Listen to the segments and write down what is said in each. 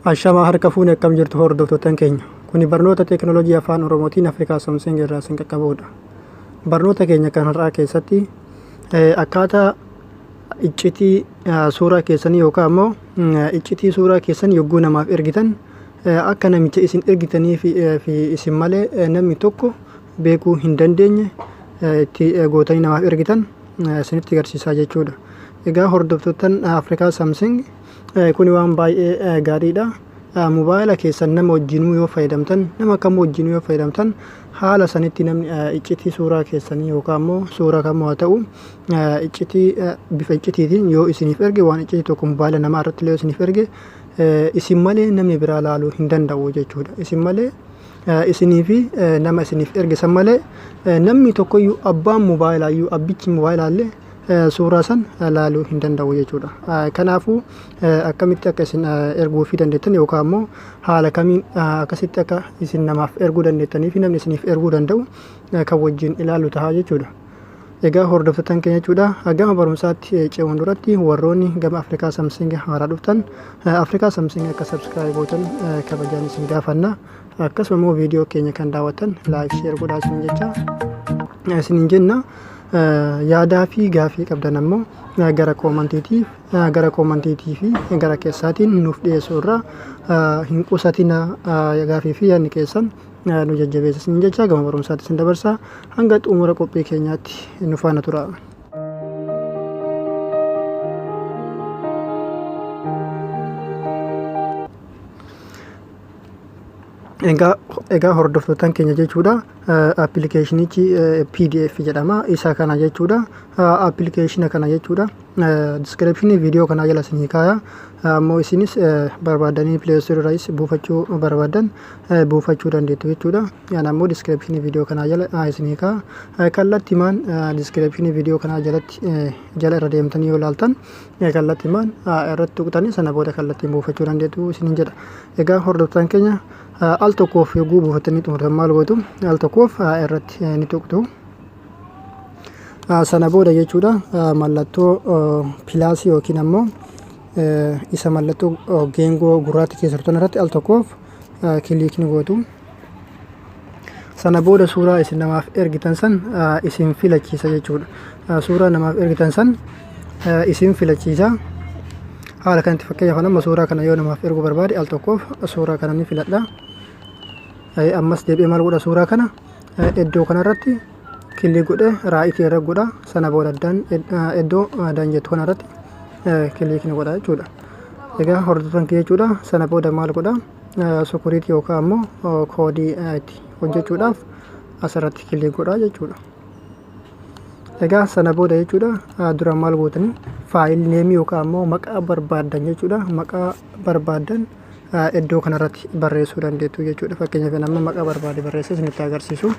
Ashamaa, harka fuune, akkam jirtu hordoftoottan keenya? Kuni barnoota teekinooloojii Afaan Oromootiin Afrikaa Samsung irraa isin qaqqabudha. Barnoota keenya kan har'aa keessatti akkaataa iccitii suuraa keessanii yookaan immoo iccitii suuraa keessan yogguu namaaf ergitan akka namicha isin ergitanii fi isin malee namni tokko beekuu hin dandeenye itti gootanii namaaf ergitan isinitti agarsiisaa jechuudha. Egaa hordoftoottan Afrikaa Samsung, kuni waan baay'ee gaariidha. Mobaayila keessan nama wajjinuu yoo fayyadamtan, nama kam wajjinuu yoo fayyadamtan, haala sanitti namni iccitii suuraa keessanii yookaan immoo suuraa kamuu haa ta'u iccitii bifa iccitiitiin yoo isiniif erge, waan iccitii tokko mobaayila namaa irratti illee isiniif erge, isin malee namni biraa laaluu hin danda'u jechuudha. Isin malee, isinii fi nama isiniif erge san malee namni tokkoyyuu, abbaan mobaayilaayyuu, abbichi mobaayilaallee suuraa san laaluu hin danda'u jechuudha. Kanaafuu akkamitti akka isin erguu fi dandeettan yookaan immoo haala kamiin akkasitti akka isin namaaf erguu dandeettanii fi namni isiniif erguu danda'u kan wajjin ilaalu ta'a jechuudha. Egaa hordoftoota keenya jechuudha, gama barumsaatti ce'uun duratti warroonni gama Afrikaa Samsung haaraa dhuftan Afrikaa Samsung akka subscribe gootan kabajaan isin gaafanna. Akkasuma immoo viidiyoo keenya kan daawwattan like, share godhaa isin jecha isinin jenna. Yaadaa fi gaafii qabdan ammoo gara commentiitii fi gara keessaatiin nuuf dhiyeessuu irraa hin qusatina. Gaafii fi yaadni keessan nu jajjabeessa isin jecha gama barumsaatti isin dabarsa. Hanga xumura qophii keenyaatti nu faana tura. Egaa hordoftoota keenya jechuudha, appilikeeshinichi PDF jedhama, isa kana jechuudha. Appilikeeshina kana jechuudha descriptionii viidiyoo kanaa jala isinii kaaya. Ammoo isinis barbaadanii Play Store irraas buufachuu barbaadan buufachuu dandeettu jechuudha. Yan ammoo descriptionii viidiyoo kanaa jala isinii kaaya. Kallattimaan descriptionii viidiyoo kanaa jalatti jala irra deemtanii yoo ilaaltan, kallattimaan irratti tuqxanii sana booda kallattiin buufachuu dandeettu isiniin jedha. Egaa hordoftoota keenya, al tokkoof yogguu buufatanii xumurtan maal gootu? Al tokkoof irratti ni tuqxu. Sana booda jechuudha mallattoo plusii yookiin ammoo isa mallattoo geengoo gurraatti keessa jirtu irratti al tokkoof click ni gootu. Sana booda suuraa isin namaaf ergitan san isin filachiisa jechuudha. Suuraa namaaf ergitan san isin filachiisa. Haala kanatti, fakkeenyaaf, amma suuraa kana yoo namaaf erguu barbaade, al tokkoof suuraa kana ni filadha. Ammas deebi'ee maal godha? Suuraa kana iddoo kanarratti click godhee rightii irra godha. Sana booda iddoo done jettu kanarratti click ni godha jechuudha. Egaa hordoftoota kiyya jechuudha, sana booda maal godha? Security yookaan ammoo koodii itti hojjechuudhaaf asirratti click godha jechuudha. Egaa sana booda jechuudha dura maal gootanii? File nameii yookaan ammoo maqaa barbaaddan jechuudha, maqaa barbaaddan iddoo kanarratti barreessuu dandeettu jechuudha. Fakkeenyaaf, nama maqaa barbaade barreessee isinitti agarsiisu.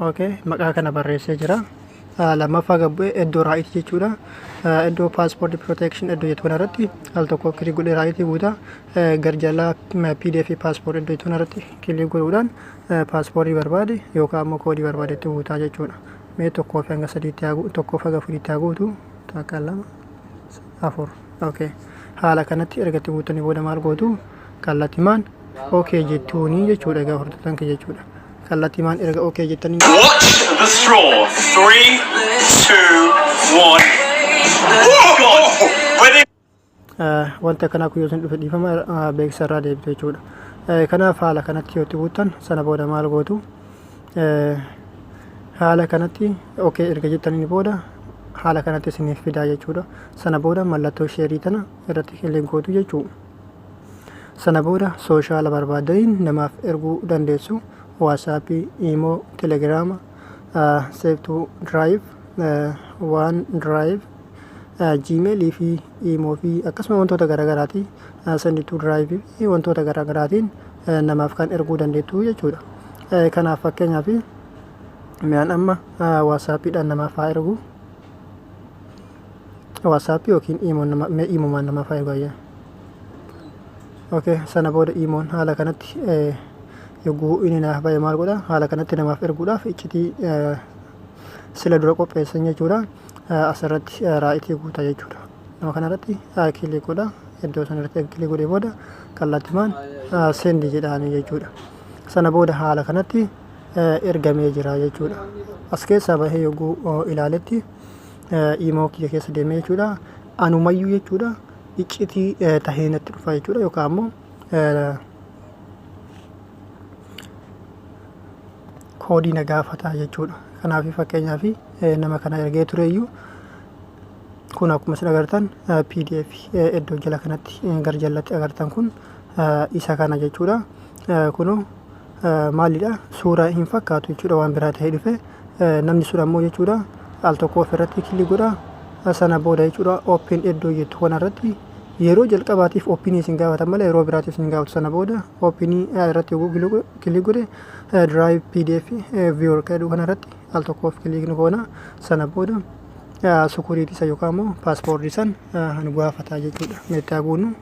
Okay, maqaa kana barreessee jira. Lammaffaa gabbu'ee iddoo right jechuudha. Iddoo password protection iddoo jettu kanarratti al tokko click godhee rightii guuta. Garjalaa PDF password iddoo jettu kanarratti click godhuudhaan passwordii barbaade yookaan ammoo koodii barbaadetti guutaa jechuudha. Mee tokkoo fi hanga sadiitti haa, tokkoo fi hanga afuriitti haa guutu. Takka, lama, afur. Okay. Haala kanatti erga itti guutanii booda maal gootu? Kallattimaan okay jettuuni jechuudha. Egaa hordoftoota kee jechuudha. Kallattimaan erga okay jettanii Watch the straw. Three, two, one. Oh God! Where Wanta akkanaa kun yoo isin dhufe, dhiifama, beeksisa irraa deebitu jechuudha. Kanaaf haala kanatti yoo itti guuttan, sana booda maal gootu? Haala kanatti okay erga jettaniin booda haala kanatti isiniif fidaa jechuudha. Sana booda mallattoo shareii tana irratti click gootu jechuudha. Sana booda social barbaadaniin namaaf erguu dandeessu. WhatsAppii, Imo, Telegrama, save to Drive, OneDrive, Gmailii fi Imo fi akkasuma wantoota garaagaraati. Send to Drive fi wantoota garaagaraatiin namaaf kan erguu dandeettu jechuudha. Kanaaf fakkeenyaaf mi'aan amma WhatsAppiidhaan namaaf haa ergu. WhatsAppii yookiin Imoon nama, mee Imomaan namaaf haa ergu ayyaa. Okay, sana booda Imoon haala kanatti yogguu inni naaf ba'e maal godha? Haala kanatti namaaf erguudhaaf iccitii sila dura qopheessan jechuudha. Asirratti rightii guutaa jechuudha. Nama kanarratti click godha. Iddoo sanarratti click godhee booda kallattimaan send jedhaanii jechuudha. Sana booda haala kanatti ergamee jira jechuudha. As keessaa bahee yogguu ilaaletti imo kiyya keessa deemee jechuudha. Anumayyuu jechuudha iccitii tahee natti dhufa jechuudha yookaan ammoo koodii na gaafata jechuudha. Kanaaf fakkeenyaaf nama kana ergee tureyyuu kun akkuma isin agartan PDF iddoo jala kanatti gara jalatti agartan kun isa kana jechuudha. Kunoo maalidha, suuraa hin fakkaatu jechuudha, waan biraa ta'ee dhufe. Namni sun ammoo jechuudha al tokko ofirratti click godha. Sana booda jechuudha open iddoo jettu kanarratti yeroo jalqabaatiif open isin gaafatan malee yeroo biraatiif isin gaafatu. Sana booda open irratti yogguu click godhe, drive PDF viewer jedhu kanarratti al tokkoof click ni goona. Sana booda security isa yookaan immoo password san nu gaafata jechuudha. Meettaa guunnu.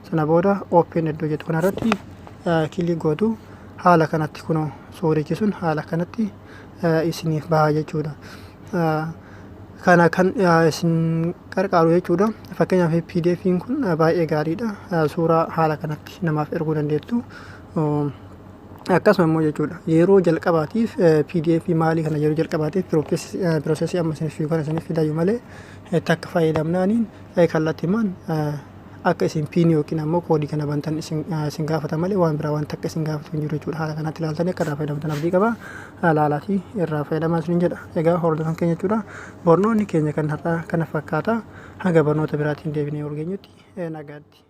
Sana booda open iddoo jettu kanarratti click gootu. Haala kanatti kunoo suurichi sun haala kanatti isiniif baha jechuudha. Kana kan isin qarqaaru jechuudha. Fakkeenyaaf PDF'n kun baay'ee gaariidha. Suuraa haala kanatti namaaf erguu dandeettu. Akkasuma immoo jechuudha yeroo jalqabaatiif PDF maalii kana yeroo jalqabaatiif process amma isiniif fidu kana isiniif fidayyuu malee takka fayyadamnaaniin kallattiimaan akka isin PIN yookiin ammoo koodii kana bantan isin gaafata malee waan biraa waan takka isin gaafatu hin jiru jechuudha. Haala kanatti ilaaltanii akka irraa fayyadamtan abdii qaba. Laalaatii irraa fayyadamaa isiniin jedha. Egaa hordofan keenya jechuudha. Barnoonni keenya kan har'aa kana fakkaata. Hanga barnoota biraatiin deebinee ol geenyutti nagaatti.